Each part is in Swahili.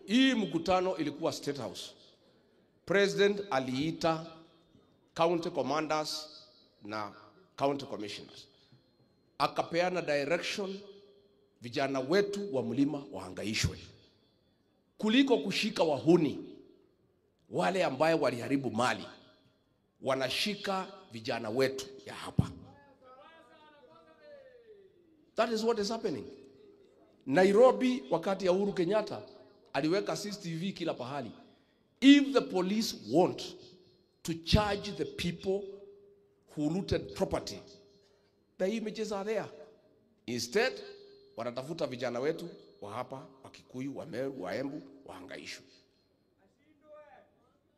Hii mkutano ilikuwa State House. President aliita county commanders na county commissioners, akapeana direction vijana wetu wa mlima wahangaishwe kuliko kushika wahuni wale ambaye waliharibu mali, wanashika vijana wetu ya hapa. That is what is happening. Nairobi wakati ya Uhuru Kenyatta aliweka CCTV kila pahali. If the police want to charge the people who looted property, the images are there. Instead, wanatafuta vijana wetu wa hapa, wa Kikuyu, wa Meru, wa Embu, wahangaishwe.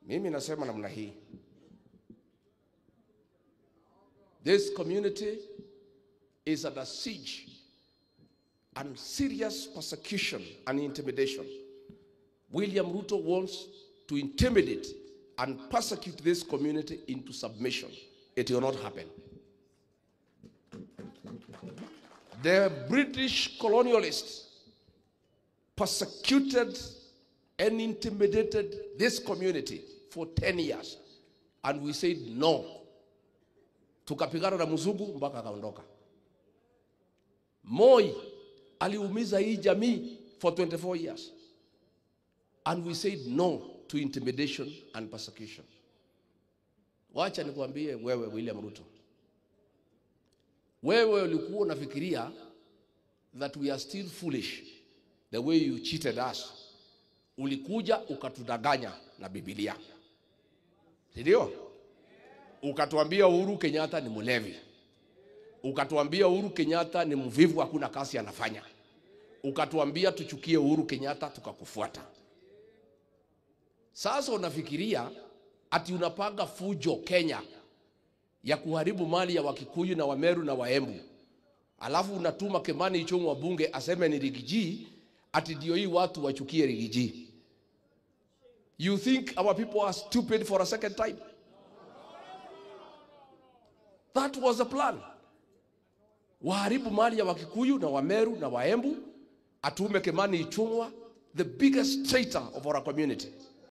Mimi nasema namna hii. This community is under siege and serious persecution and intimidation. William Ruto wants to intimidate and persecute this community into submission. It will not happen. The British colonialists persecuted and intimidated this community for 10 years. And we said no. Tukapigana na mzungu mpaka akaondoka. Moi aliumiza hii jamii for 24 years. And we said no to intimidation and persecution. Wacha nikuambie wewe William Ruto. Wewe ulikuwa unafikiria that we are still foolish the way you cheated us. Ulikuja ukatudanganya na Biblia. Ndio? Ukatuambia Uhuru Kenyatta ni mlevi. Ukatuambia Uhuru Kenyatta ni mvivu, hakuna kazi anafanya. Ukatuambia tuchukie Uhuru Kenyatta, tukakufuata. Sasa unafikiria ati unapanga fujo Kenya ya kuharibu mali ya Wakikuyu na Wameru na Waembu. Alafu unatuma Kimani Ichung'wa bunge aseme ni Riggy G, ati ndio hii watu wachukie Riggy G. You think our people are stupid for a second time? That was the plan. Waharibu mali ya Wakikuyu na Wameru na Waembu, atume Kimani Ichung'wa, the biggest traitor of our community.